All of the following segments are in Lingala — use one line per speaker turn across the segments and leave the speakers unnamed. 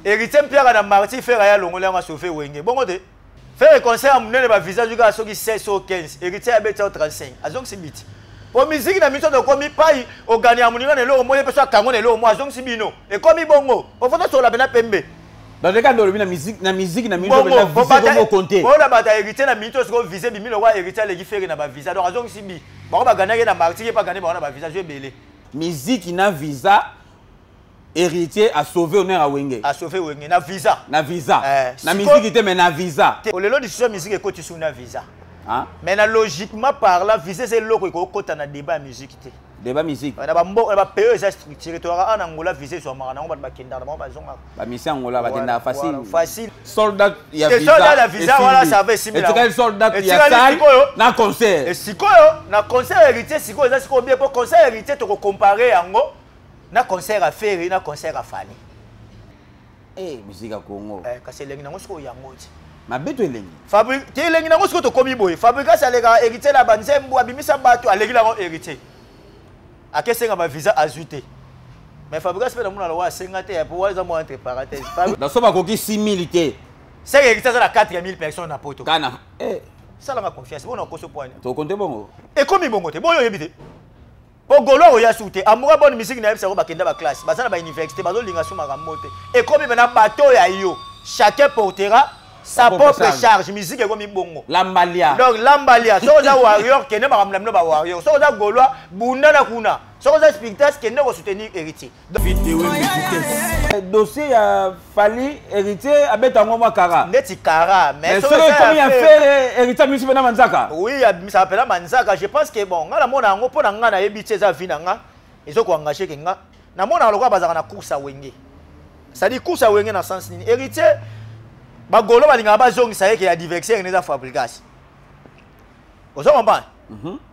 Héritier Mpiaka na Martyr, Ferre aya longoli yango, asauve Wenge. Bongo te, Ferre concert ya monene, bavisa azwi kaka soki 16 o 15, Héritier abeti ao 35, azongisi biti. Po musique na miso tokomi pai ogani ya moninga na eloko moko, ye mpe so akango na eloko moko, azongisi bino. Ekomi bongo, po faut tosola pena pembe.
Dans le cas de la musique, na musique na minute na visa comme compter.
Bona bata Héritier na minute siko visa bimi lokwa Héritier aleki Ferre na bavisa, donc azongisi bi. Bango baganaki na Martyr, ye mpe agane bango na bavisa, azwi ebele.
Musique na visa, Héritier a sauvé honneur à Wenge.
A sauvé Wenge na visa.
Na visa. Na musique te, mais na visa.
Olelo discussion musique ekoti su na visa.
Hein?
Mais na logiquement parlant, visa c'est eloko ekokota na débat ya musique te.
Débat musique.
Na bamboka na bapays eza structuré, toyaka ana Angola, visa ezwamaka nango, bato bakendaka na bango, bazongaka.
Bamisi Angola bakendaka facile.
Facile.
Soldat ya
visa. Soldat ya visa wana, ça va esimbi.
Etikali soldat ya salle na concert.
Et sikoyo na concert Héritier, sikoyo eza sikoyo bien, po concert Héritier tokocompare yango na concert ya Ferre, na concert ya Fally.
Eh, musique ya Congo.
Eh, kasi elengi nango sikoyo yango ti.
Mabe to elengi?
Fabri te, elengi nango sikoyo tokomi boye. Fabrigas alekaka Héritier na banzembo, abimisa bato, aleki nango Héritier. Akesenga bavisa, azwi te. Mais Fabrigas mpe namona lokola asenga te, po wana eza mwa entre parenthèse.
Na so bakoki 6000 te.
Seke Héritier aza na 4000 personnes na Poto.
Kana. Eh.
Salanga confiance, bona okoso poani.
Tokonte bongo.
Ekomi bongo te, boyo oyebi te. Po golo oya su te, amoura bonne musique na yebisa ko bakenda ba classe, baza na ba université, bazolinga su makambo te. Ekomi mena bato ya yo. Chacun portera sa propre charge. Musique ekomi bongo.
Lambalia.
Donc lambalia, soki oza warrior, kende makambo na bino ba warrior. Soki oza gaulois, bunda na kuna. Soki oza spiritas, kende ko soutenir Héritier.
Dossier ya Fally, Héritier abeta yango mwa kara.
Ndeti kara,
mais soki ekomi ya Ferre, Héritier abimisi mpena manzaka.
Oui, abimisaka mpena manzaka. Je pense que bon, nga namona yango mpo na nga nayebi ti eza vie na nga ezokoengage ke nga namonaka lokola bazalaka na course ya Wenge. C'est-à-dire course ya Wenge na sens nini? Héritier, bagolo balingaka bazongisa ye ke ya adversaire ne eza Fabrigas. Ozo comprendre?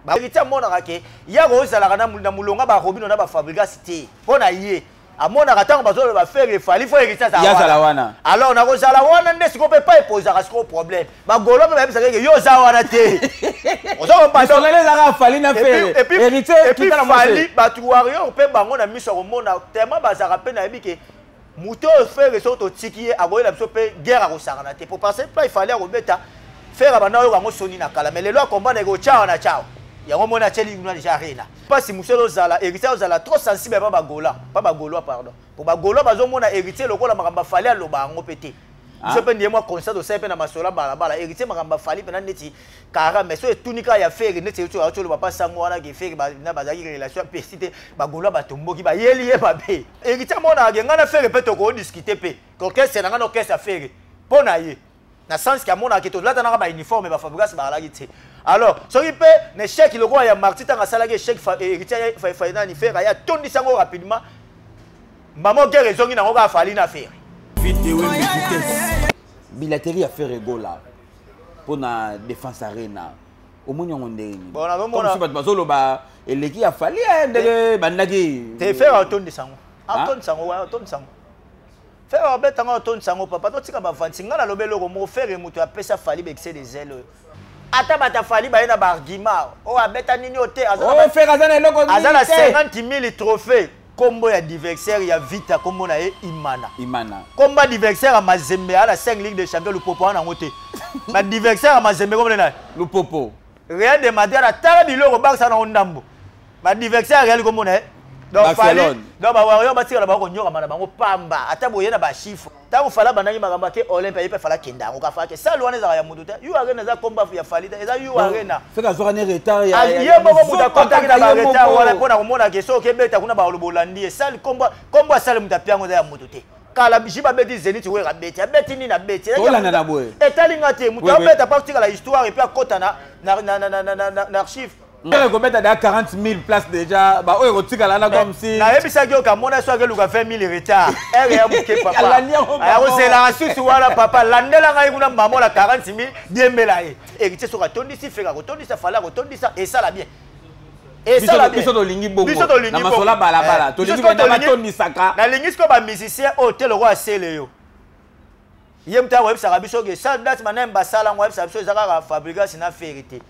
Héritier amonaka ke ya kozalaka na molonga barobino na bafabrigas te. Mpo na ye amonaka ntango bazoloba Ferre, Fally, faut Héritier
azala wana.
Alors nakozala wana nde sikoyo mpe pa epozaka sikoyo problème. Bagolo mpe bayebisaka eke yo oza wana te. Ozo
comprendre? Ezalaka Fally na Ferre.
Héritier Fally, bato warrior mpe bango na miso ya komona tellement bazalaka mpe nayebi ke moto oyo Ferre, soki totiki ye, akoyela biso mpe guerre, akosakana te. Po parce que Fally akobeta Ferre, abanda oyoka yango soni na kala, mais lelo akomprendre eke otyawa na tyawa yango moni atieli kuna déjà arena. Mpasi mosu ezozala, Héritier ozala trop sensible pa bagola, pa bagaulois, pardon, po bagaulois bazomona Héritier lokola makambo afali aloba yango mpe te. Biso mpe ndiye mwa constat tosali mpe na masolo ya balabala, Héritier makambo afali mpena neti kara, mais so etuni kaka ya Ferre, neti euti auti oloba pa sango wana ke Ferre na bazalaki relation apesi te, bagaulois batomboki, bayeli ye mabe. Héritier amonaka ke ngai na Ferre mpe tokodiscute mpe orchestre na ngai na orchestre ya Ferre, mpo na ye na sens ke amonaka ke tolatanaka bauniforme, bafabrigas bazalaki te. Alors soki mpe na échec lokola ya Marti, ntango asalaki échec, Héritier nani Ferre aye atondisi yango rapidement, mbamo guerre ezongi nango kaka Fally na Ferre.
Bilakeli ya Ferre Gola mpona Défense Arena, omoni yango ndenge nini?
Bon, nazomona
bato bazoloba eleki ya Fally ndenge bandaki.
Te, Ferre atondisa yango, atondisa yango, atondisa yango. Ferre abeta yango, atondisa yango. Papa, totika bavanti. Ngai naloba eloko moko: Ferre moto apesa Fally baexcès de zèle oyo. Ata bato afali baye na baargument oyo abeta nini oyo te.
Ferre aza na eloko.
Aza na 50 000 trophée. Kombo ya adversaire ya Vita, kombo na ye Imana.
Imana.
Kombo adversaire ya Mazembe, ala 5 Ligue des champions, Lupopo wana yango te. Baadversaire ya Mazembe, kombo na ye
Lupopo.
Real de Madrid, atala biloko bakisa nango ndambo. Baadversaire ya Real, kombo na ye. Donc Fally, donc bawario batikala bango konyokama na bango pamba, ata boye na bachiffre. Ntango Fally abandaki makambo ake Olympia, ye mpe Fally akenda yango kafa ake sale wana ezalaka ya motu te. U Arena eza komba ya Fally te, eza U Arena.
Soki azwaka ne retard ya
ye moko, moto akɔtaki na baretard wana mpo na komona ke soki ebeta kuna, baloba olandi ye sale. Kombo kombo asale, moto apiango eza ya motu te. Kala ji babeti Zénith, Wera abeti, abeti nini, abeti.
Tolanda na boye.
Etali nga te, moto abeta mpo atikala histoire et puis akɔta na archive.
Ferre kobeta da 40 000 places déjà, baoyo ekotikala wana comme si
Nayebisaki yo kamona so akeluka 20 000 retard ere ya moke, papa akozelaka susu wana. Papa, landela ngai kuna, mamola 40 000, diembela ye. Héritier soki atondisi, Ferre akotondisa, Fally akotondisa, esala bien.
Esala bien. Biso tolingi bongo.
Biso tolingi.
Na masola balabala tolingi batondisaka.
Nalingi sikoyo bamusicien oyo te lokola asele yo, ye moto akoyebisaka biso ke sale date maneme basala yango, ayebisaka biso eza kaka Fabrigas na Ferre te.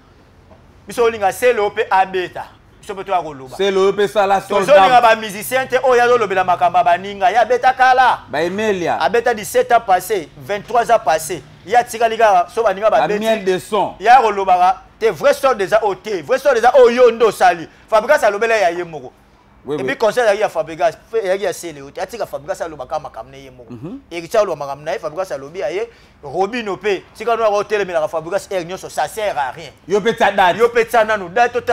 Biso olinga sele oyo mpe abeta. Biso mpe toya koloba.
Selo oyo mpe sala.
Tozolinga bamusicien te oyo azolobela makambo ya baninga. Ye abeta kala.
Baemelia.
Abeta 17 ans passé, 23 ans passé. Ye atikali kaka so baninga.
Bamiel de son.
Ye akolobaka te. Vrai sort eza oyo te, vrai sort eza oyo yo nde osali. Fabregas alobela ya ye moko. Et puis concert ezalaki ya Fabregas, ezalaki ya Sele te. Atika Fabregas alobaka makambo na ye moko. Héritier aloba makambo na ye, Fabregas alobi ya ye. Robino mpe tika no akotelemelaka Fabregas aire nyonso, ça sert à rien.
Yo mpe tia date.
Yo mpe tia nanu date tota.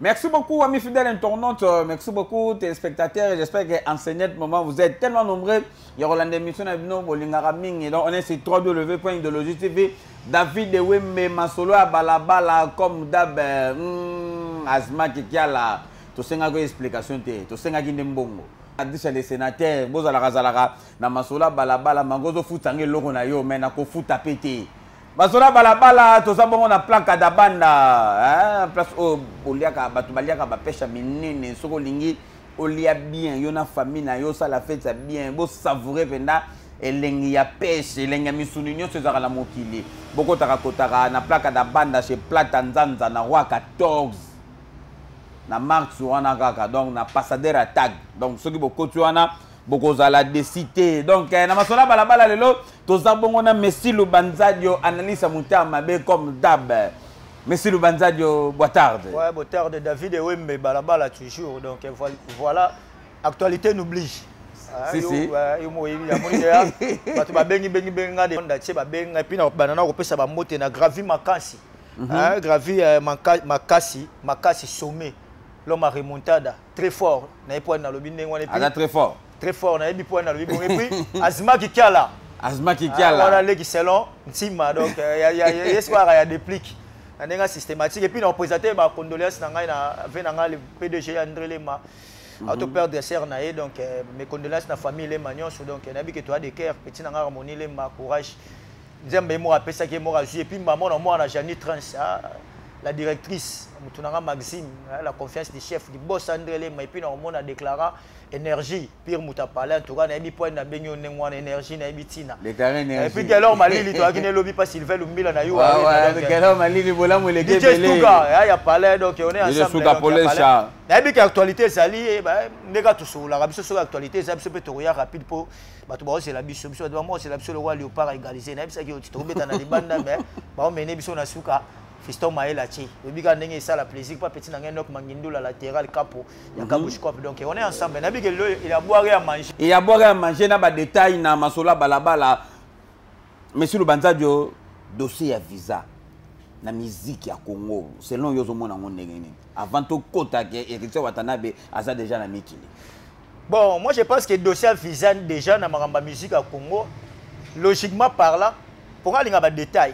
Merci beaucoup, amis fidèles internautes. Merci beaucoup, téléspectateurs. J'espère qu'en ce net moment, vous êtes tellement nombreux. Il y aura l'émission na bolingaka mingi. Donc, on est sur 3W.idéologie TV. David Wembe, Masolo ya Balabala, comme d'hab, Azma Kikiala. Tosengaki explication te, tosengaki nde mbongo. Adisha les sénateurs, bozalaka zalaka na masolo ya balabala, mango ozofuta ngo eloko na yo, mais nakofuta pe te. Masolo ya balabala, toza bongo na planka da banda, hein, place oyo boliaka, bato baliaka bapesha minene. Soki olingi olia bien, yo na famille na yo, osala fête ya bien, bosavoure mpenza elengi ya pêche, elengi ya misuni nyonso ezalaka na mokili. Bokotaka kotaka na plaka da banda chez Plata Nzanza na Roi 14 na Marx wana kaka, donc na Passadera tag. Donc soki bokoti wana, bokozala décité. Donc na masolo ya balabala lelo, toza bongo na Messi Lubanzadio, analyse ya motema mabe comme d'hab. Messi Lubanzadio, boa tarde.
Ouais, boa tarde David Ewembe, balabala toujours. Donc voilà, actualité nous oblige.
Si, si.
Yo mo yebi amoni deya bato babengi bengi bengi nga de ndatie babengi ngai. Puis na banana kopesa bambote na Gravi Makasi. Ah, Gravi Makasi, Makasi sommet, l'homme à remontada, très fort. Nayebi po nalobi ndenge wana.
Aza très fort.
Très fort, nayebi po nalobi bongo. Et puis Azma Kikiala.
Azma Kikiala.
Wana leki selon Ntima. Donc ya espoir ya déplique na ndenge systématique. Et puis na représenter ba condoléances na ngai na ve na ngai le PDG André Lema auto perdre sœur na ye. Donc mes condoléances na famille Lema nyonso. Donc nayebi ke toa de cœur petit na ngai Ramoni Lema, courage. Nzambe ye moko apesaki, ye moko azwi. Et puis mama na mwana Jani Trans, ah, la directrice motu na nga Maxime, ah, la confiance du chef du boss André Lema. Et puis na omona déclara énergie pire moto apale. En tout cas nayebi po nabengi yo ndenge wana, énergie nayebi ntina.
Déclaré énergie.
Et puis Gelor Malili, toyaki ne lobi pa Sylvain Lumbila na yo.
Gelor Malili, bolamu eleki.
DJ Stuka ya palais. Donc on est ensemble.
Stuka Polesha.
Nayebi ke actualité ezali ndenge tosololaka biso. Soki actualité eza, biso mpe tokoya rapide mpo bato baozela biso. Biso bato bamozela biso lokola léopard égalisé. Nayebisaki yo ti tokobeta na libanda, mais baomene biso na suka. Fiston Mayela tie oyebi kaka ndenge esala plaisir pa petit na ngai Nok Mangindula, latéral capo ya Kabush Cop. Donc on est ensemble. Nayebi ke lelo il a boire à manger.
Il a boire à manger na badétail na masolo ya balabala. Monsieur Lubanzadio, dossier ya visa na musique ya Congo, selon yo ozomona yango ndenge nini, avant tokota ke Héritier Watanabe aza déjà na mikili?
Bon, moi je pense que dossier ya visa déjà na makambo ya musique ya Congo, logiquement parlant, mpo nga alinga badétail,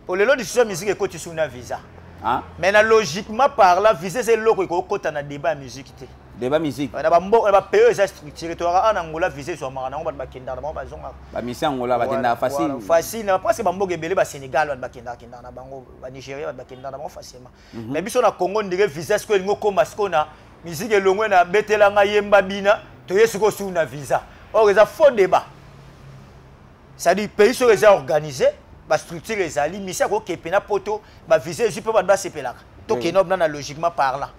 po lelo lisusu ya musique ekoti su na visa.
Ah?
Mais na logiquement parlant, visa eza eloko ekokota na débat ya musique te.
Débat musique.
Na bamboka na bapays eza structuré, toyaka awa na Angola, visa ezwamaka nango, bato bakendaka na bango, bazongaka.
Bamisi Angola bakendaka facile.
Facile na presque bamboka ebele, basénégal bato bakendaka kendaka na bango, banigéria bato bakendaka na bango facilement. Mais biso na Congo ndenge visa sikoyo elingi okóma sikoyo na musique, elongwe na betelanga yemba bina, toye sikoyo suku na visa. Or eza faux débat. C'est-à-dire pays soki eza organisé, bastructure ezali, misi akokepe na poto, bavisa ezwi mpe bato basepelaka. Tokende obna na logiquement parlant,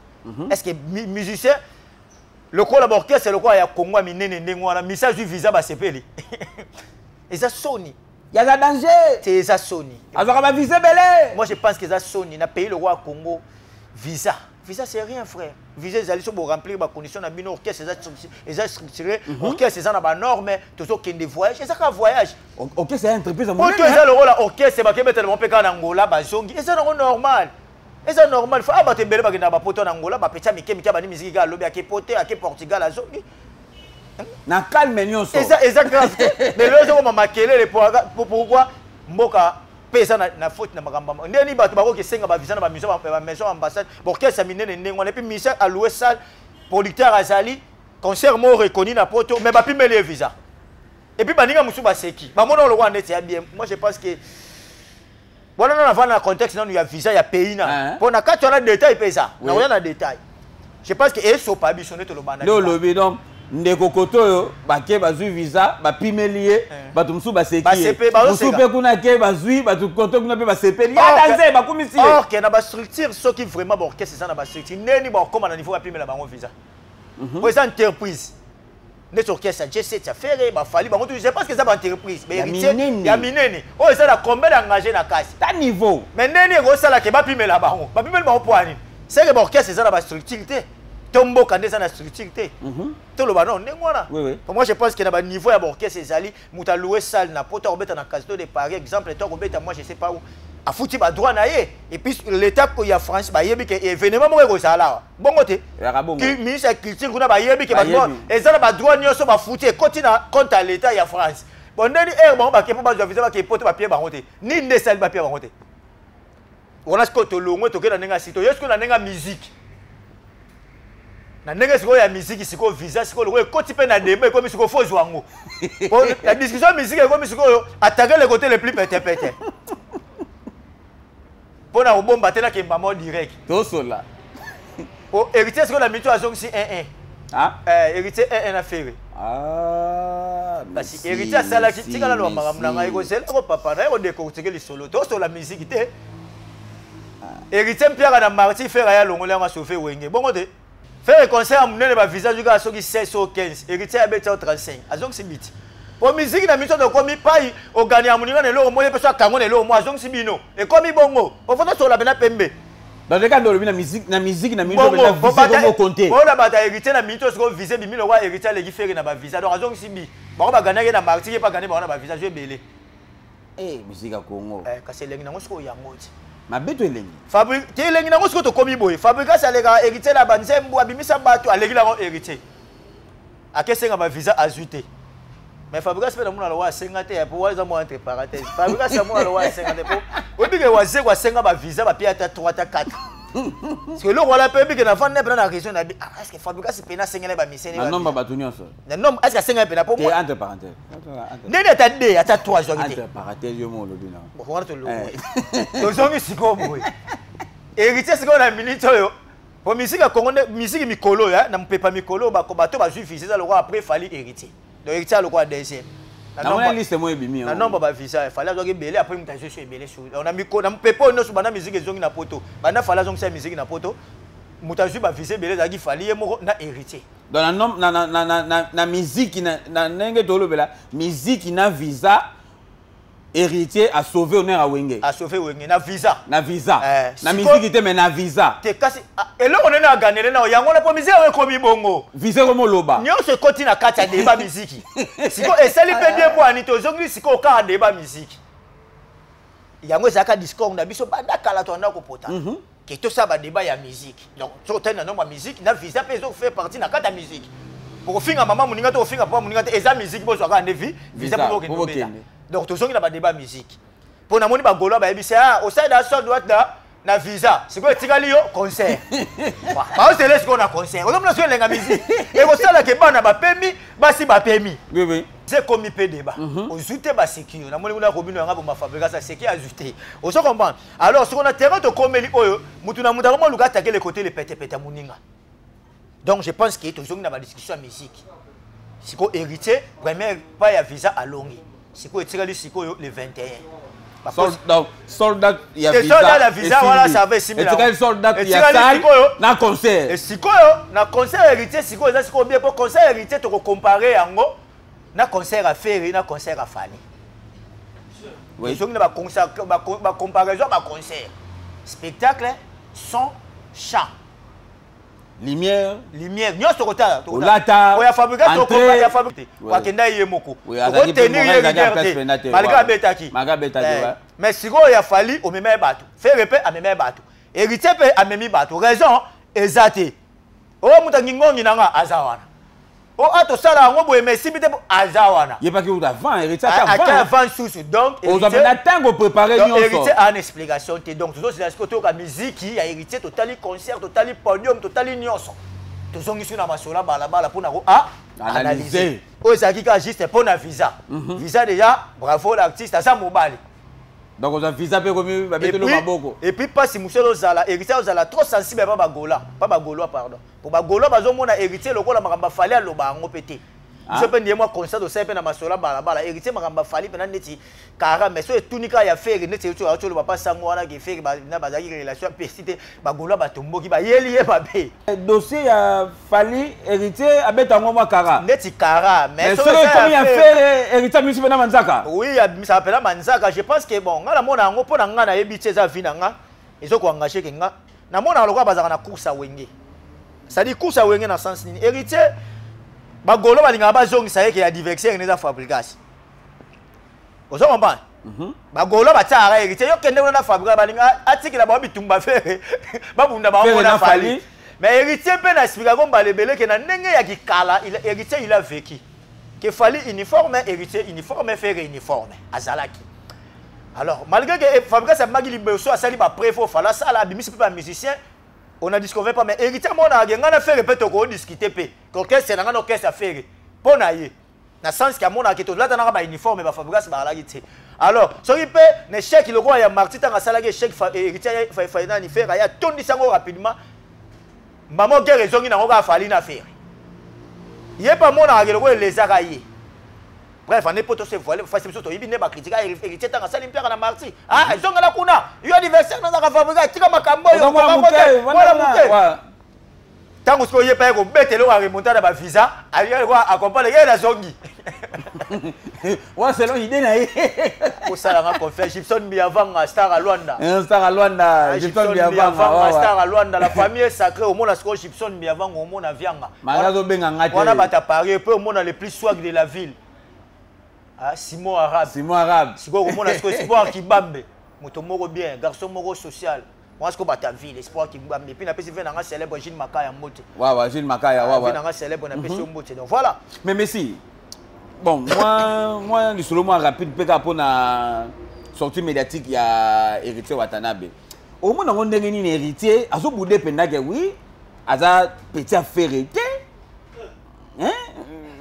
est ce que musicien lokola baorchestre lokola ya Congo ya minene ndenge wana, misi azwi visa, basepeli? Eza soni.
Yaza danger.
Te, eza soni.
Azwaka bavisa ebele.
Moi je pense que eza soni na pays lokola Congo. Visa, visa c'est rien, frère. Visa ezali so boremplir bacondition na bino, orchestre eza structuré, orchestre eza na banorme, tozokende voyage, eza kaka voyage.
Ok, c'est entreprise.
Po to eza lokola orchestre bakebetela bango mpe kaka na Angola, bazongi, eza nango normal, eza normal. Fa bato ebele bakendaka bapoto na Angola, bapetya mike mike, bandi misiki kaka, alobi ake pote, ake Portugal, azongi.
Na calme nyonso.
Eza grave te. Mais lelo ezokoma makelele. Pourquoi? Mboka mpe eza na faute na makambo ndenge nini bato bakoki esenga bavisa na bamaison ambassade, baorchestre ya minene ndenge wana? Et puis musicien aloue salle, producteur azali, concert moko reconnu na poto, mais bapimeli ye visa. Et puis baninga mosusu baseki, bamona lokola neti ya bien. Moi je pense que wana nano avanda na contexte nanu ya visa ya pays na mpo na kati wana détail mpe eza nakoya na détail. Je pense que esopa biso nde toloba.
Nde olobi donc. Ndeko koto oyo bake bazwi visa, bapimeli ye, bato mosusu baseki ye, mosusu mpe kuna ke bazwi bato koto kuna mpe basepeli ya danze, bakumisi ye.
Or que na bastructure, soki vraiment baorchestre eza na bastructure, ndeni bakokóma na niveau bapimela bango visa? Po eza entreprise neti orchestre ya J7, ya Ferre, bafali, bango je pense que eza baentreprise ya minene oyo eza na combien d'engagé na kasi.
Ta niveau.
Mais ndeni ekosalaka bapimela bango, bapimeli bango po anini? Seke baorchestre eza na bastructure te, to mboka nde eza na structure te. Toloba non, ndenge wana, moi je pense que na baniveau ya baorchestre ezali, moto alouer salle na poto, akobeta na Casino de Paris, exemple, to akobeta moi je sais pas où, afuti badroit na ye, et puis l'état ya France bayebi ke événement moko ekozala awa, bongo te? Ministre ya culture kuna bayebi ke eza na badroit nyonso, bafuti, ekoti na compte ya l'état ya France. Bon, ndeni ere bango bake mpo bazwa visa, bake poto, bapie bango te? Nini nde esali bapie bango te wana? Sikoyo tolongwe, tokende na ndenge ya sito ye, sikoyo na ndenge ya musique, na ndenge sikoyo ya musique. Sikoyo visa, sikoyo lokola ekoti mpe na débat, ekomi sikoyo faut ozwa yango. Na discussion ya musique, ekomi sikoyo attaquer le côté le plus petepete mpo na kobomba te, nakemba mo direct.
Tosola.
Po Héritier sikoyo na mito azongisi 1 1, Héritier 1 1 na Ferre. Kasi Héritier asalaki, tikala loba makambo na ngai, kozelako papa na ye kodécortiquer lisolo, tosola musique te. Héritier mpiaka na Martyrs, Ferre aya longoli yango, asauve Wenge, bongo te? Ferre concert ya monene, bavisa azwi kaka soki 16 o 15, Héritier abeti ao 35, azongisi biti. Po musique na miso tokomi pai ogani ya moninga na eloko moko, ye mpe so akango na eloko moko, azongisi bino, ekomi bongo. Po faut tosola pena pembe.
Dans le cas de na musique, na musique na minute na visa comme compter.
Bona bata Héritier na minute siko visa bimi lokwa Héritier aleki Ferre na bavisa, donc azongisi bi bango baganaki na Martyrs, ye mpe agane bango na bavisa, zwi ebele.
Eh, musique ya Congo.
Eh, kasi elengi nango sikoyo yango ti.
Mabe to elengi?
Te, elengi nango sikoyo tokomi boye: Fabregas alekaka Héritier na banzembo, abimisa bato, aleki nango Héritier, akesenga bavisa, azwi te. Mais Fabregas mpe namona lowa asenga te, po wana eza mwa entre parenthèse. Fabregas amona lowa asenga te, po oyebike Wazeko asenga bavisa, bapia ata 3 ata 4, parce que eloko wana mpe oyebike na vanda mpena na région na bi. Ah, est ce que Fabregas mpena asengela bamisene?
Na nombre bato nyonso.
Na nombre, est ce que asengela mpena? Po
te, entre parenthèse.
Ndeni ata 2 ata 3 azwaki te.
Entre parenthèse, yo mo olobi na.
Wana tolongo, tozongi sikoyo boye: Héritier sikoyo na minute oyo, po misiki ya Congo nde misiki mikolo oyo na mopepa mikolo oyo, bato bazwi visa eza lokola après Fally, Héritier. Donc Héritier lokola deuxième.
Namona liste mo ebimi.
Na nombre bavisa, Fally azwaki ebele, après moto azwi so ebele su na miko na mopepa oyo nyonso. Banda misiki ezongi na poto, banda Fally azongisa misiki na poto, moto azwi bavisa ebele ezalaki Fally ye moko na Héritier.
Donc na musique, na ndenge tolobela musique na visa, Héritier a sauvé honneur à Wenge.
A sauvé Wenge na visa.
Na visa. Na musique te, mais na visa.
Te, kasi eloko nene aganele na yango na po musique oyo ekomi bongo.
Visa komo loba.
Nyonso ekoti na kati ya débat musique. Siko esali mpe bien po ani tozongeli sikoyo kaka débat musique. Yango ezalaka discours na biso banda kala, toanda kopota. Ke tosala badébat ya musique. Donc soki otali na nombre ya musique na visa mpe ezofaire partie na kati ya musique. Pokofinga mama moninga te, kofinga papa moninga te, eza musique, bozwa kaka nde visa mpo bokende obeta. Donc tozongi na badébat musique, mpo namoni bagaulois bayebisi: ah, osali na sold out na visa, sikoyo etikali yo concert, baozele sikoyo na concert. Ozomona sikoyo elenga musique ekosalaka bana bapemi, basi bapemi.
Oui.
Ekomi mpe débat, ozwi te basécure. Namoni kuna kobino yanga boma Fabregas aseki, azwi te. Ozo comprendre? Alors sikoyo na terrain tokomeli oyo, mutu na mutu akoma oluka attaquer le côté le petepete ya moninga. Donc je pense que tozongi na badiscussion ya musique. Sikoyo Héritier, première pas ya visa alongi, sikoyo etikali sikoyo le 21.
Donc sold out ya
visa, sold out ya visa wana, ça va esimbi.
Etikali sold out ya salle na concert.
Sikoyo na concert Héritier, sikoyo eza sikoyo bien, po concert Héritier tokocompare yango na concert ya Ferre, na concert ya Fally. Ezongi na bacomparaison ya baconcert: spectacle, son, chant,
lumière.
Lumière nyonso kotala.
Olata.
Oya Fabregas, ya Fabregas akenda ye moko, okotenir ye rigueur te malgré abetaki. Mais sikoyo ya Fally, omema ye bato, Ferre mpe amema ye bato, Héritier mpe amemi bato, raison eza te. Oyo moto angingongi nanga aza wana, o a tosala yango boye, mais esimbi te, aza wana.
Ye paki kuta avant Héritier.
Ata avant susu, donc
ozwa ntango préparé nyonso.
Héritier ana explication te. Donc tozosila sikoyo, toyoka miziki ya Héritier, totali concert, totali podium, totali nyonso, tozongisi na masolo ya balabala mpona ko a
analyse.
Oyo ezalaki kaka juste mpo na visa. Visa déjà, bravo l'artiste, aza mobali.
Donc oza visa mpe komi babeteli maboko.
Et puis mpasi mosusu ezozala, Héritier ozala trop sensible pa Bagola, pa Bagaulois, pardon, po Bagaulois bazomona Héritier lokola makambo aFally aloba yango mpe te. Biso mpe ndiye mwa constat tosali mpe na masolo ya balabala, Héritier makambo aFally mpena neti kara, mais so etuni kaka ya Ferre, neti euti auti oloba mpa sango wana ke Ferre na bazalaki relation apesi te, Bagaulois batomboki, bayeli ye mabe.
Dossier ya Fally, Héritier abeta yango mwa kara.
Neti kara.
Mais soki ekomi ya Ferre, Héritier amisi mpena manzaka.
Oui, abimisaka mpena manzaka. Je pense que bon, nga namona yango mpo na nga, nayebi ti eza vie na nga, ezokoengage ke nga namonaka lokola bazalaka na course ya Wenge, c'est-à-dire course ya Wenge na sens nini? Héritier, Bagaulois balingaka bazongisa ye ke adversaire eza Fabregas, ozo comprendre? Bagaulois batiaka Héritier, yo kende kuna na Fabregas, balinga atikela bango bitumba Ferre, babunda bango na Fally. Mais Héritier mpe na expliquako mbala ebele ke na ndenge ya kikala, Héritier, il a vécu ke Fally uniforme, Héritier uniforme, Ferre uniforme azalaki. Alors malgré que Fabregas abimaki liboso, asali bapreuve oyo Fally asala, abimisi mpe bamusicien, on a discouvert pas. Mais Héritier amonaka ke ngai na Ferre mpe tokodiscute mpe orchestre na ngai na orchestre ya Ferre mpo na ye, na sens ke amonaka ke tolatanaka bauniforme, baFabregas bazalaki te. Alors soki mpe na échec lokola ya Martyrs, ntango asalaki échec, Héritier nani, Ferre aye atondisi yango rapidement, mbamo guerre ezongi nango kaka Fally na Ferre. Ye mpe amonaka ke lokola elezaka ye. Bref, ane po tose voile fasi, biso toyebi nde bacritique Héritier ntango asali mpiaka na Martyrs, ah, ezongela kuna, yo adversaire nazaka Fabregas, tika makambo oyo, mwana moke. Ntango sikoyo ye mpe aye kobeta eloko ya remontada na bavisa, accompagne ye, nazongi.
Wa selon idée na ye.
Kosalanga confiance, Gibson Biavanga, star à Luanda.
Star à Luanda, Gibson Biavanga.
Star à Luanda, la famille est sacrée. Omona sikoyo Gibson Biavanga, omona Vianga.
Azobenga nga te.
Wana bato Paris mpe omona le plus swag de la ville, ah, Simon Arabe.
Simon Arabe.
Sikoyo komona sikoyo Espoir Kibambe, moto moko bien, garçon moko social, mwa sikoyo bato ya ville, Espoir Kibambe. Puis napesi ve nanga célèbre Gilles Makaya mbote.
Wawa Gilles Makaya, wawa.
Ve nanga célèbre, napesi yo mbote. Donc voilà.
Mais Messi, bon, moi lisolo mwa rapide mpe kaka mpona sortie médiatique ya Héritier Watanabe, omona yango ndenge nini? Héritier azobude mpendake, oui, aza petit affaire te, hein?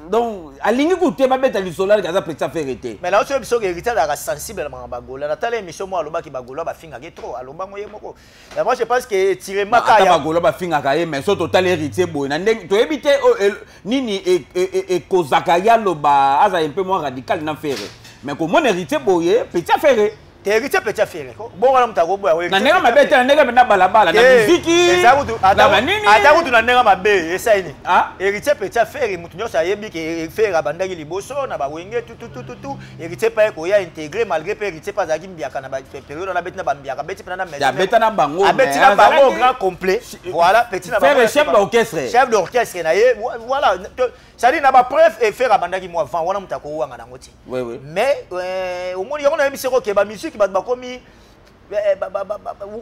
Donc alingi kutu te babeta lisolo aleki aza petit affaire te.
Mais na oyo biso, Héritier azalaka sensible na makambo Bagola. Natala émission moko, alobaki Bagola bafingaki trop, alobango ye moko. Et moi je pense que tirement
ata Bagola bafingaka ye, mais so totala Héritier boye na ndenge toyebi te nini ekozaka ye aloba azala mpe mwa radical na Ferre, mais komona Héritier boye petit affaire.
Te, Héritier petit affaire, bongo wana moto akoboya.
Na ndenge mabe te, na ndenge mpe na balabala, na miziki, na banini.
Ata kutu na ndenge mabe esali, Héritier petit affaire, moto nyonso ayebi ke Ferre abandaki liboso na baWenge, tututututu. Héritier mpe koya intégré, malgré mpe Héritier mpe azalaki mbiaka na période wana, abeti na bambiaka, abeti mpena na
maison, abeta na bango.
Abeti na bango grand complet, voilà, petit na
bango, chef d'orchestre.
Chef d'orchestre na ye, voilà. C'est-à-dire na bapreuve, e Ferre abandaki mwa avant wana, moto akowanga nango te. Mais omoni yango, nayebi seko ke bamusique bato bakomi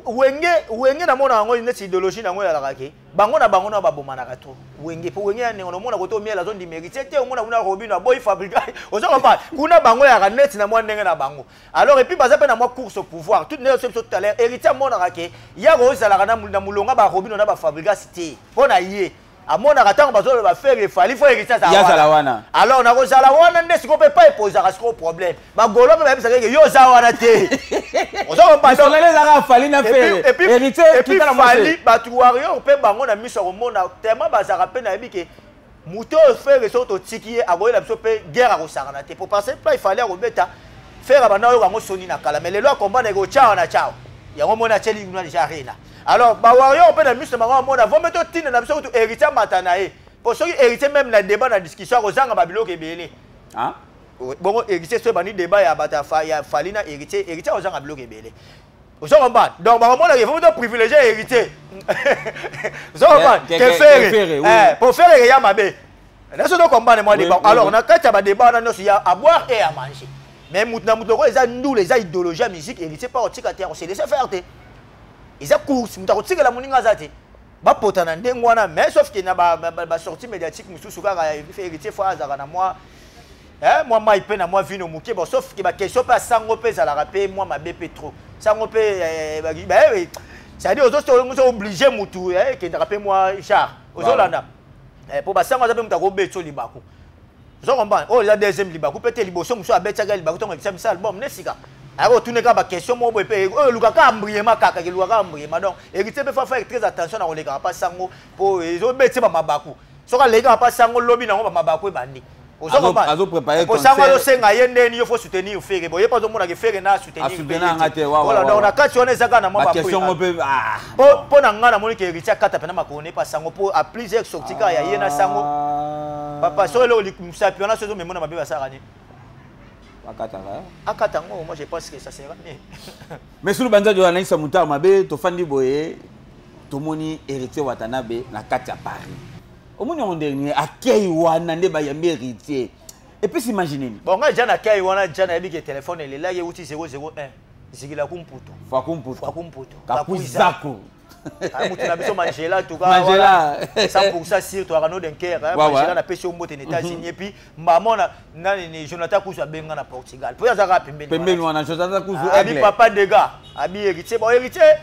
Wenge. Wenge namona yango neti idéologie nango ezalaka ke bango na bango na babomanaka trop Wenge, po Wenge ya ndenge omona kote omiela azondima Héritier te, omona kuna Robino aboyi Fabregas, ozo comprendre? Kuna bango yaka neti na mwa ndenge na bango. Alors et puis baza mpe na mwa course au pouvoir tout ndenge biso tout à l'heure. Héritier amonaka ke yaka ozalaka na molonga baRobino na baFabregas te, mpo na ye amonaka ntango bazoloba Ferre, Fally, faut Héritier
azala wana.
Alors nakozala wana nde sikoyo mpe pa epozaka sikoyo problème. Bagaulois mpe bayebisaka eke yo oza wana te.
Ezalaka Fally na Ferre, Héritier.
Fally, bato Warrior mpe bango na miso ya komona tellement bazalaka mpe nayebi ke moto oyo Ferre, soki totiki ye akoyela biso mpe guerre, akosakana te, po parce que Fally akobeta Ferre, abanda oyoka yango soni na kala, mais lelo akomprendre eke otyawa na tyawa yango, moni atieli kuna déjà arena. Alors bawarrior mpe na miso na bango amona vombe totinda na biso kutu Héritier amata na ye, po soki Héritier même na débat, na discussion, akozanga babiloko ebele. Bongo Héritier so ebandi débat ya bato ya Fally na Héritier, Héritier akozanga biloko ebele, ozo comprendre? Donc bakomonaka il faut to privilégier Héritier, ozo comprendre, ke Ferre, po Ferre eya mabe naso to comprendre moi débat. Alors na kati ya badébat wana nyonso, ya à boire et à manger, mais mutu na mutu lokola eza ndula, eza idéologie ya musique, Héritier mpa kotika te, akose laisser faire te. Eza course, moto akotikela moninga aza te, bapota na ndenge wana. Mais sauf ke na basortie médiatique mosusu kaka, Héritier fois azalaka na mwa mai mpe na mwa vino moke. Bon, sauf ke baquestion mpe asango mpe ezalaka mpe mwa mabe mpe trop, sango mpe, c'est-à-dire ozo oblige mutu ekendaka mpe mwa genre ozolanda, mpo basango aza mpe moto akobetisa libaku, ozo comprendre? Oyo eza deuxième libaku mpe te, liboso mosusu abetiaka libaku ntongo ekisa misa album ne sika. Akotuna kaka baquestion moko boye mpe oyo elukaka embruyema, kaka elukaka embruyema. Donc Héritier mpe faut faire très attention na kolekaka mpa sango, mpo ezobeti bamabaku. Soki aleki kaka mpa sango, lobi nango bamabaku ebandi.
Azopréparer.
Sango azosenga ye ndeni yo faut soutenir Ferre. Boye mpe azomonaka Ferre na soutenir. Voilà, donc na kati wana eza kaka na mwa mpo na ngai namoni ke Héritier akata mpena makolo ne pa sango, mpo a plusieurs sorties kaka ya ye na sango. Papa, soki eloko mosapi wana so ezomemona mabe, basalaka nini?
Akataka.
Akata yango. Moi, je pense que ça sera mieux.
Mais sulu banza jo analisa mutard mabe. Tofandi boye, tomoni Héritier Watanabe na kati ya Paris. Omoni yango ndenge akei wana, nde bayambi Héritier, epesi imagine nini?
Bon, ngai ja nakei wana, ja nayebi ke telefone elelaki, euti 001 zikila kumputu.
Fakumputu.
Fakumputu.
Kakuizaku.
Mutu na biso Mangela, en tout cas.
Mangela.
100% sûr toaka no Dunkerque. Mangela, napesi yo mbote na États-Unis. Et puis mama na nani ni Jonathan Kuzu abenga na Portugal, po azalaka pembeni.
Pembeni wana, Jonathan Kuzu.
Abi papa dega abi Héritier. Bon, Héritier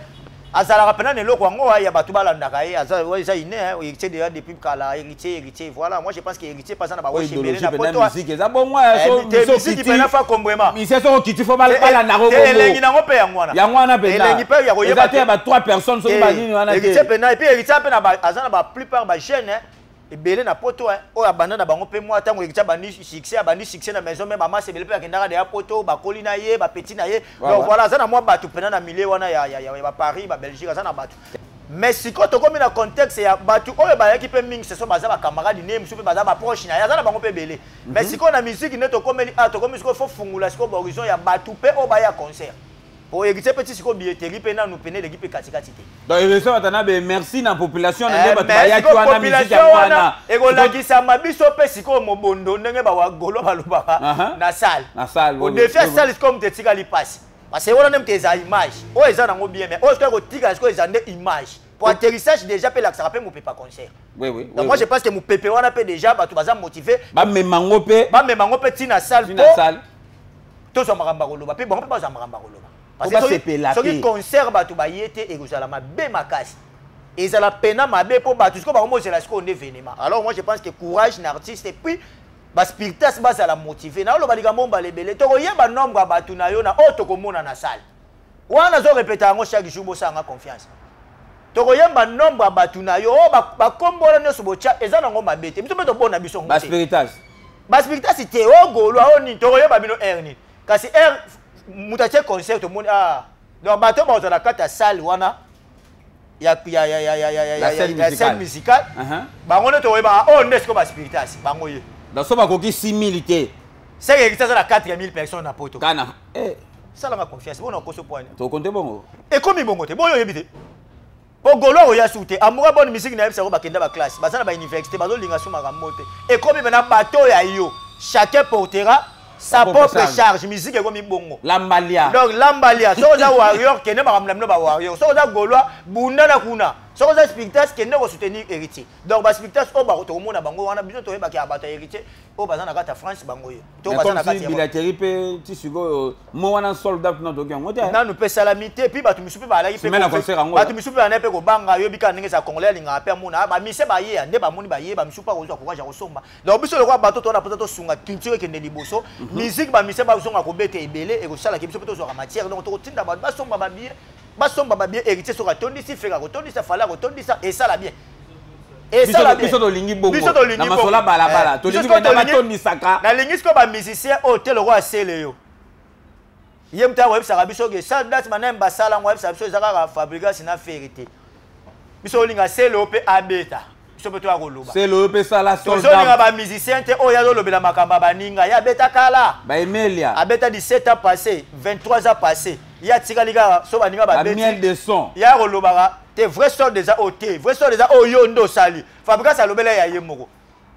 azalaka mpena na eloko yango ya bato balandaka ye, eza ine Héritier déjà depuis kala. Héritier, Héritier, voilà. Moi, je pense que Héritier paza na bawesh ebele na poto.
Musique eza bongo.
Musique mpena fa kombrema.
Mise soko okiti, fo balanda.
Elengi nango mpe yango wana.
Yango wana mpenza.
Elengi mpe ya koyeba
eza te ya ba 3 personnes soki banini wana te.
Héritier mpena, et puis Héritier mpe aza na ba plupart bajeune ebele na poto oyo abanda na bango mpe. Mwa ntango Héritier abandi succès, abandi succès na maison, me bamasi ebele mpe akendaka deya poto, bakoli na ye, bapeti na ye. Donc voilà, aza na mwa bato mpena na milieu wana ya baParis, baBelgique, aza na bato. Mais sikoyo tokomi na contexte ya bato oyo bayaki mpe mingi, seso baza bacamarade ne mosusu mpe baza baproche na ye, aza na bango mpe ebele. Mais sikoyo na musique nde tokomeli, a tokomi sikoyo, fo fungula sikoyo bahorizon ya bato mpe oyo baya concert, po Héritier mpe ti sikoyo billetterie mpe nanu pene eleki mpe katikati te.
Donc Héritier Watanabe, merci na population na nde bato bayaki wana, musique yango wana.
Ekolakisama biso mpe sikoyo mobondo ndenge bawagolo balobaka na salle.
Na salle.
Odefi ya salle sikoyo, moto etikali mpasi, parce que wana nde moto eza image oyo eza nango bien, mais oyo sikoyo ekotikala sikoyo eza nde image po atterrissage déjà mpe elakisaka mpe mopepe ya concert. Donc moi, je pense que mopepe wana mpe déjà bato baza motivé.
Bamema yango mpe.
Bamema yango mpe ntina salle, po tozwa makambo ya koloba mpe bango mpe bazwa makambo ya koloba. Soki concert bato baye te, ekozala mabe makasi, ezala pena mabe, mpo bato sikoyo bakomozela sikoyo nde événement. Alors moi, je pense que courage na artiste, et puis baspiritas bazala motivé. Naoloba likambo mbala ebele, tokoyeba nombre ya bato na yo na oyo tokomona na salle wana. Nazorepeta yango chaque jour, bosanga confiance, tokoyemba nombre ya bato na yo oyo bakombo wana nyonso botya, eza nango mabe te. Biso mpe tobona biso.
Baspiritas.
Baspiritas te, ogolwa oyo nini, tokoyeba bino aire nini. Kasi aire moto atie concert, tomoni, ah, donc bato bazala kati ya salle wana ya scène musicale, bango nde tokoyeba oyo nde sikoyo baspiritas bango ye.
Donc so bakoki 6000 te.
Seke ekiti, aza na 4000 personnes na poto.
Kana.
Salanga confiance, bona okoso poani.
Tokonte bongo.
Ekomi bongo te, boyo oyebi te, po golo oya su te amoka bonne musique. Nayebisa yango, bakenda baclasse, baza na bauniversité, bazolinga su makambo te. Ekomi mpena bato ya yo, chacun portera sa propre charge. Musique ekomi bongo.
Lambalia.
Donc lambalia, soki oza warrior, kende makambo na bino bawarrior. Soki oza gaulois, bunda na kuna. Soki oza spiritas, kende kosoutenir Héritier. Donc baspiritas oyo tokomona bango wana, biso toyebaki ya bato ya Héritier oyo baza na kati ya France, bango oyo
to baza na kati ya billetterie mpe ti sikoyo mo wana sold out na toki yango te.
Nanu mpe esalami te. Puis bato misusu mpe bazalaki mpe, bato misusu mpe bandaki mpe kobanga. Yobi kaka ndenge eza, congolais alingaka mpe amona bamise baye nde bamoni baye, bamisusu mpe akozwa courage ya kosomba. Donc biso lokola bato towana mposa tosunga culture ekende liboso, musique, bamise bazonga kobeta ebele, ekosalaki biso mpe tozwaka matière. Donc tokotinda bato basomba babillet, basomba babillet. Héritier soki atondisi, Ferre akotondisa, Fally akotondisa, esala bien.
Esala bien. Biso tolingi bongo.
Biso tolingi.
Na masola balabala tolingi mpenza batondisaka.
Nalingi sikoyo bamusicien oyo te lokola asele yo ye moto akoyebisaka biso ke sa date maneme basala yango, ayebisaka biso eza kaka Fabregas na Ferre te. Biso olinga sele oyo mpe abeta, biso mpe toya koloba.
Sele oyo mpe sala.
Tozolinga bamusicien te oyo azolobela makambo ya baninga. Ye abeta kala.
Baemelia.
Abeta 17 ans passé, 23 ans passé, ye atikali kaka so baninga.
Babeti de son.
Ye akolobaka te vrai sort eza oyo te, vrai sort eza oyo yo nde osali. Fabregas alobela ya ye moko.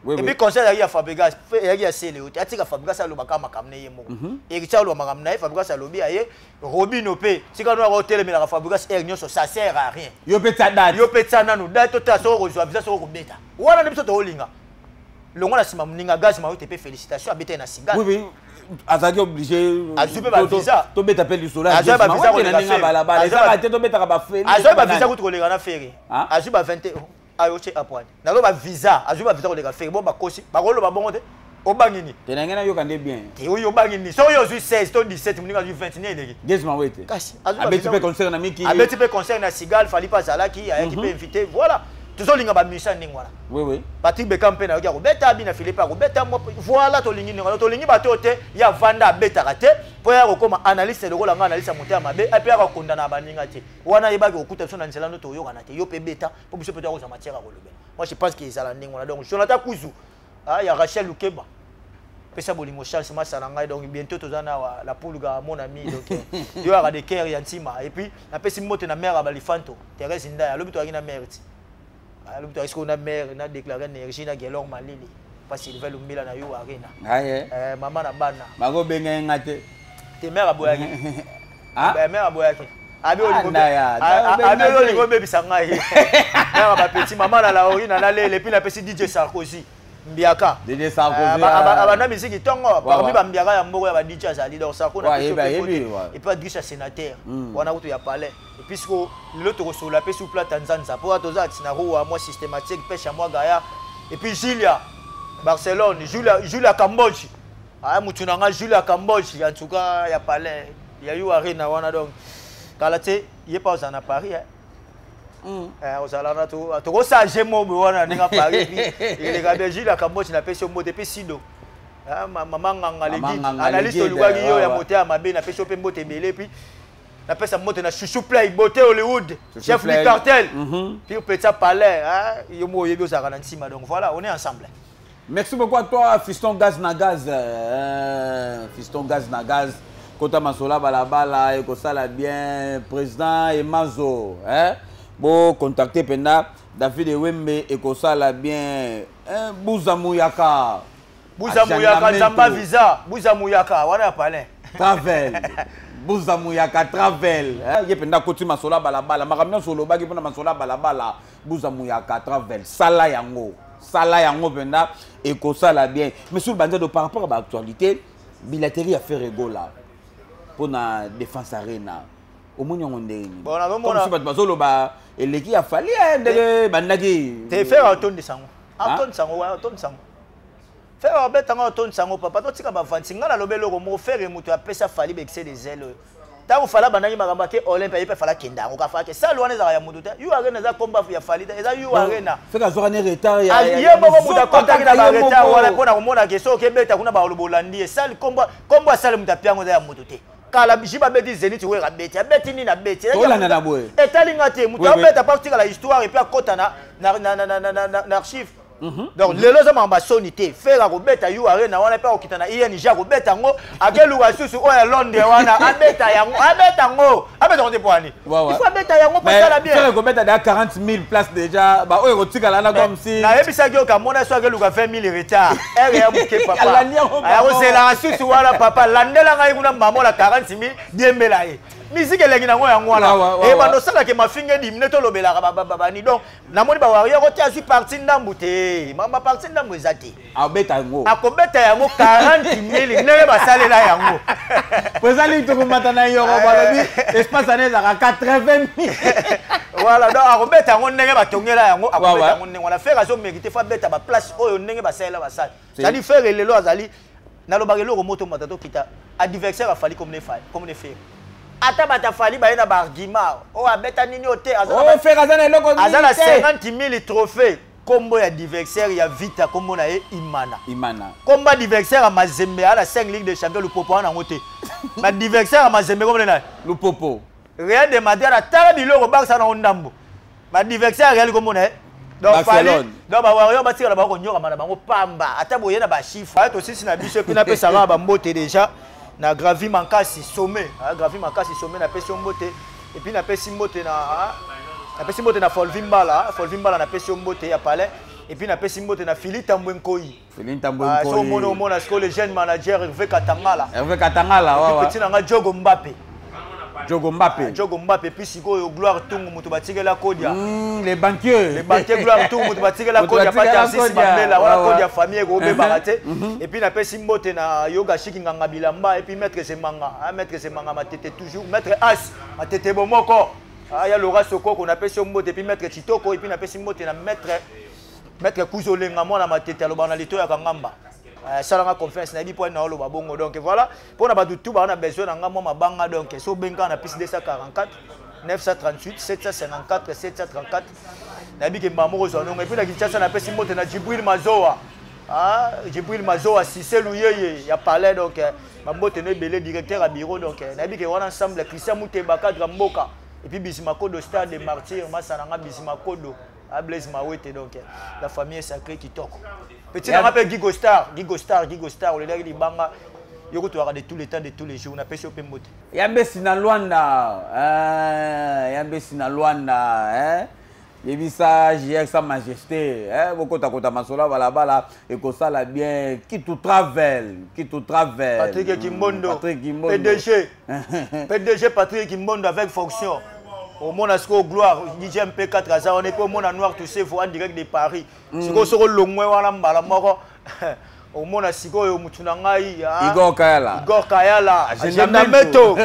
Et puis concert ezalaki ya Fabregas, ezalaki ya sele oyo te. Atika Fabregas alobaka makambo na ye moko. Héritier aloba makambo na ye, Fabregas alobi ya ye. Robino mpe tika no akotelemelaka Fabregas aire nyonso, ça sert à rien.
Yo mpe tia date.
Yo mpe tia nanu date, totala soki okozwa visa, soki okobeta wana nde biso tokolinga. Longo na nsima moninga gaz mayo te mpe félicitation, abeta ye na singa.
Oui, azalaki obligé.
Azwi mpe bavisa.
Tobeta mpe lisolo.
Azwi bavisa koleka.
Ndenge balabala ezaka te, tobetaka bafeli.
Azwi bavisa kutu koleka na Ferre. Azwi ba 20 ayo tie apwani, naloba visa, azwi bavisa koleka Ferre. Bo bakosi, bakoloba bongo te. Obangi nini?
Te, na ngai nayoka nde bien.
Te, oyo obangi nini? Soki oyo ozwi 16 to 17, moninga azwi 20, nini eleki?
Gaz Mawete.
Kasi
abeti mpe concert na mikili.
Abeti mpe concert na Sigal, Fally mpe azalaki, ayaki mpe invité. Voilà, tozolinga bamusicien ndenge wana.
Oui, oui.
Patrick Beckham mpe nayoki akobeta, Abina Philippe akobeta. Voilà, tolingi ndenge wana. Tolingi bato oyo te ya vanda abetaka te mpo ya kokóma analyste lokola nga, analyste ya motema mabe, mpe ya kokondana baninga te. Wana yebaki kokuta biso na nzela ndo toyokana te. Yo mpe beta mpo biso mpe toyakozwa matière ya kolobela. Moi, je pense que ezala ndenge wana. Donc Jonathan Kuzu, ah, ya Rachel Lukeba, pesa bolingo chance, masala ngai. Donc bientôt toza na la Pulga, mon ami. Donc yo yaka de cœur ya ntima. Et puis napesi mbote na mère ya Balifanto, Thérèse Ndaya. Alobi toyaki na mère ti, alobi toyaki sikoyo na mère na déclaré énergie na Gelor Malili pa Sylvain Lumbila na yo Arena.
Aye.
Mama na bana.
Bakobenga ye nga te.
Te, mère aboyaki.
Ah?
Mère aboyaki. Abi
Ah,
oyo olingi obebisa ngai, mère bapeti mama na Laorina nalele. Et puis napesi DJ Sarkozy Mbiaka.
DJ Sarkozy.
Abanda misiki ntongo parmi bambiaka ya mboko ya ba DJ azali. Donc Sarko
na et
puis Adrisha sénateur wana kutu ya palais. Et puis siko lelo tokosolola mpe sur plata nzanza mpo toza na ruwa mwa systématique pêche ya mwa gaya. Et puis Julia Barcelone, Julia, Julia Cambodge, aya mutu na nga Julia Cambodge, en tout cas ya palais ya yu Arena wana. Donc kala te ye pa ozala na Paris, eh. Ozala na tokosala je mobe wana ndenge Paris eleka bien. Julia Cambodge, napesi yo mbote. Mpe Sido, mama Nganga le guide analyste, olukaki yo ya motema mabe, napesi yo mpe mbote ebele. Puis napesa mbote na Chouchou Play Beauté Hollywood, chef du cartel, puis petit palais yo mo oyebi ozalaka na ntima. Donc voilà, on est ensemble.
Merci beaucoup à toi, Fiston Gaz na Gaz. Fiston Gaz na Gaz. Kota Masola Balabala, ekosala bien. Président Emazo. Hein? Bo contacter penda David Ewembe, ekosala bien. Hein? Bouza Mouyaka.
Bouza Mouyaka, Nzamba Visa. Bouza Mouyaka, wana ya palais.
Travel. Bouza Mouyaka Travel. Hein? Ye penda koti Masola Balabala. Makambo nyonso olobaki mpona Masola Balabala. Bouza Mouyaka Travel. Sala yango. Sala yango mpenza, ekosala bien. Monsieur Banzado, par rapport à baactualité, billetterie ya Ferre Gola mpona Défense Arena, omoni yango ndenge nini?
Comme
si bato bazoloba eleki ya Fally ndenge bandaki.
Te, Ferre atondisa yango, atondisa yango, atondisa yango. Ferre abeta yango, atondisa yango. Papa, totika bavanti. Ngai naloba eloko moko: Ferre moto apesa Fally baexcès de zèle oyo. Ntango Fally abandaki makambo ake Olympia, ye mpe Fally akenda yango. Kafaki sale wana ezalaka ya motu te. U Arena eza komba ya Fally te, eza U Arena.
Soki azwaka ne retard.
Ye moko moto akɔtaki na baretard wana mpona komona ke soki okebeta kuna, baloba olandi ye. Sale, kombo asale, moto api yango, eza ya motu te. Kala ji babeti Zénith, wera abeti, abeti nini, abeti.
Olanda na boye.
Etali nga te. Moto abeta mpo atikala histoire et puis akɔta na archive. Donc lelo eza makambo asoni te. Ferre akobeta U Arena wana mpe akokita na ING, akobeta yango, akeluka susu oyo ya Londres wana, abeta yango, abeta yango, abeta yango te. Po ani il faut abeta yango mpo esala bien.
Ferre kobeta da 40 000 places déjà, baoyo ekotikala wana comme si
Nayebisaki yo, kamona so akeluka 20 000, retard ere ya moke, papa. Akozelaka susu wana, papa, landela ngai kuna mamo na 40 000, diembela ye misike elengi nango yango wana. Ebanda osalaka mafinga edimine, tolobelaka bani. Donc namoni bawarrior te azwi parti ndambu te, mama, parti ndambu eza te.
Abeta yango.
Akobeta yango 40 000 ndenge basalela yango.
Po ezali tokomata na yoro, balobi espace ane ezalaka 80 000.
Voilà, donc akobeta yango ndenge batongela yango, akobeta yango ndenge wana. Ferre azomérite, faut abeta baplace oyo ndenge basalela basale. C'est-à-dire Ferre lelo azali, nalobaka eloko moto mata tokita adversaire afali comme ne Ferre, ata bato afali baye na baargument oyo abeta nini oyo te.
Aza na eloko.
Aza na 50 000 trophée. Kombo ya adversaire ya Vita, kombo na ye Imana.
Imana.
Kombo adversaire ya Mazembe, ala 5 Ligue de Champion, Lupopo wana yango te. Baadversaire ya Mazembe, kombo na
Lupopo.
Real de Madrid, atala biloko bakisa nango ndambo. Baadversaire ya Real, kombo na ye. Donc Fally, donc bawarrior batikala bango konyokama na bango pamba, ata boye na bachiffre aya tosisi na biso. Et puis napesaka bambote déjà na Gravi Mankasi Sommet, Gravi Makasi Sommet, napesi yo mbote. Et puis napesi mbote na Folvi Mbala, Folvi Mbala, napesi yo mbote ya palais. Et puis napesi mbote na Fili Tambwe Nkoi.
Fili Tambwe Nkoi.
So omona, omona sikoyo le jeune manager Hervé Katangala.
Hervé Katangala,
wa petit nanga Jogo Mbappe.
Jogo Mbappe.
Jogo Mbappe. Puis sikoyo Gloire Tungu, moto batikela Kodia.
Les banquiers.
Les banquiers, Gloire Tungu, moto batikela Kodia, pati Asisi Bambela wana, Kodia famille ekobebaka te. Et puis napesi mbote na Yoga Shiki Nganga Bilamba et puis Maître Zemanga, Maître Zemanga Matete, toujours Maître As Matete Bomoko ya Laura Sokoko, napesi yo mbote. Et puis Maître Chitoko, et puis napesi mbote na Maître Kuzolenga, mwana Matete, alobaka na lito ya Kangamba. Salanga confiance, nayebi mpo na oloba bongo. Donc voilà, mpona bato tu baa na besoin na nga mwa mabanga. Donc so obengaka na plus 244 938 754 734, nayebi ke mbala moko ozwa nongo. Et puis na Kinshasa, napesi mbote na Jibril Mazoa. Ah, Jibril Mazoa Sise Luyeye ya palais. Donc bambote no ebele, directeur ya bureau. Donc nayebi ke wana ensemble, Christian Muteba, cadre mboka, et puis Bisimakodo, stade de Martyr, masa na nga Bisimakodo, ah, Blaise Mawete. Donc la famille est sacrée, kitoko. Petit nanga mpe Gigo Star, Gigo Star, Gigo Star, olelaki libanga yo kotwaka de tous les temps, de tous les jours. Napesi yo mpe mbote.
Yambesi na Lwanda, yambesi na Lwanda, eh? Yebisa JR Sa Majesté, eh? Bokotakota masolo ya balabala, ekosala bien. Kitu Travel, Kitu Travel.
Patrick Kimbondo.
Patrick Kimbondo.
PDG, PDG Patrick Kimbondo avec fonction. Omona sikoyo gloire DJ MP4 aza wana, epe omona Noir Tusevo en direct de Paris. Sikoyo soko olongwe wana mbala moko, omona sikoyo mutu na ngai, ah,
Igor Kayala.
Igor Kayala.
Agendamento.
Agendamento.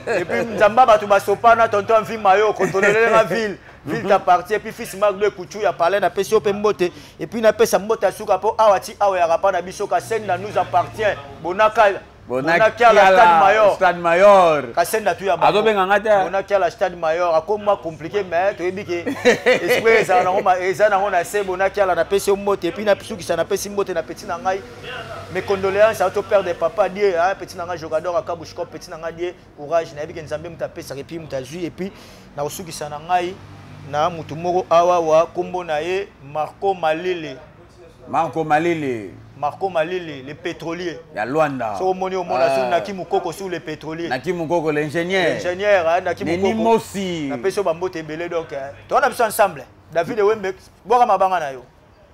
Et puis nzamba bato basopana, tonton Mvima, yo kontrolelenga ville, ville t'appartient. Et puis fils Marc de Kuchu ya palais, napesi yo mpe mbote. Et puis napesa mbote ya suka mpo awa ti awa yaka pa na biso, Kasenda nous appartient, Bonaka, Bonakiala, Stade Mayor.
Stade Mayor.
Kasenda tu ya bango.
Azobenga nga te.
Bonakiala Stade Mayor akoma compliqué, mais toyebi ke esprit ezala nango eza nango na se. Bonakiala, napesi yo mbote. Et puis nasukisa, napesi mbote na petit na ngai, mes condoléances à to père de papa Die, hein, petit na ngai Jogador Akabushko, petit na ngai Die, courage. Nayebi ke Nzambe moto apesaka, et puis moto azwi. Et puis nakosukisa na ngai na motu moko awa wa kombo na ye Marco Malele.
Marco Malele.
Marco Malele, le pétrolier.
Ya Lwanda.
So omoni, omona so Naki Mokoko sur le pétrolier.
Naki Mokoko, l'ingénieur.
L'ingénieur, hein, Naki
Neni
Mokoko.
Mosi.
Napesi yo bambote ebele. Donc toza na biso ensemble. David Wembe, bwaka mabanga na yo.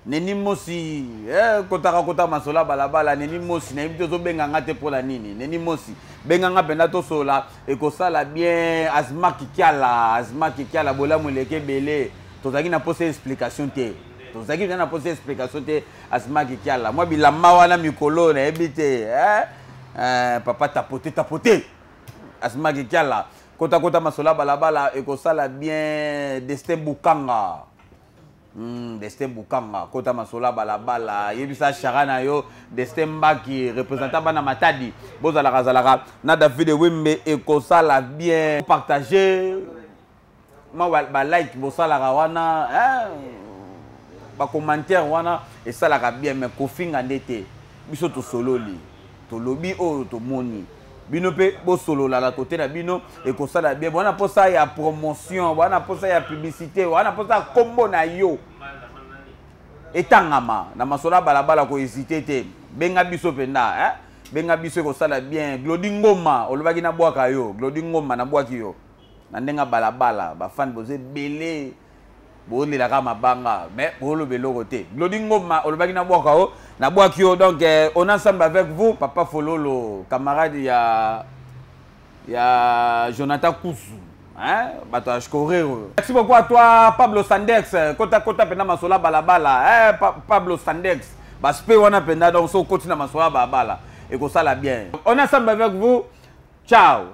Neni Mosi, eh, kotaka kota masola balabala. Neni Mosi, nayebi te ozobenga nga te mpola nini. Neni Mosi, benga nga mpenza, tosola, ekosala bien. Azma Kikiala, Azma Kikiala, bolamu eleki ebele. Tozalaki na posa explication te, tozalaki mpenza na posa explication te. Azma Kikiala, mwa bilamba wana mikolo nayebi te, eh? Eh, papa tapote tapote. Azma Kikiala, kota kota masola balabala, ekosala bien. Destin Bukanga. Destin Bukanga, kota masola balabala, yebisa chara na yo Destin Mbaki, représentant bana Matadi. Bozalaka zalaka na David Wembe, ekosala bien. Partager ma ba like bosalaka wana, hein? Ba commentaire wana esalaka bien, mais kofinga nde te. Biso tosololi, tolobi oyo tomoni, bino mpe bosolola na kote na bino, ekosala bien. Bwana mposa ya promotion, bwana mposa ya publicité, bwana mposa ya kombo na yo etangama na masolo ya balabala, kohésite te, benga biso mpenza, eh? Benga biso, ekosala bien. Glodi Ngoma, olobaki nabwaka yo. Glodi Ngoma, nabwaki yo na ndenge ya balabala. Bafani boza ebele, bolelaka mabanga, mais boloba eloko te. Glodi Ngoma, olobaki nabwaka yo, nabwaki yo. Donc on est ensemble avec vous. Papa Fololo, camarade ya Jonathan Kusu, hein? Bato ya Shkore oyo. Merci beaucoup à toi Pablo Sandex, kota kota mpenza masola balabala, hein? Pablo Sandex, baspe wana mpenza. Donc so okoti na masola balabala, ekosala bien. On est ensemble avec vous, ciao.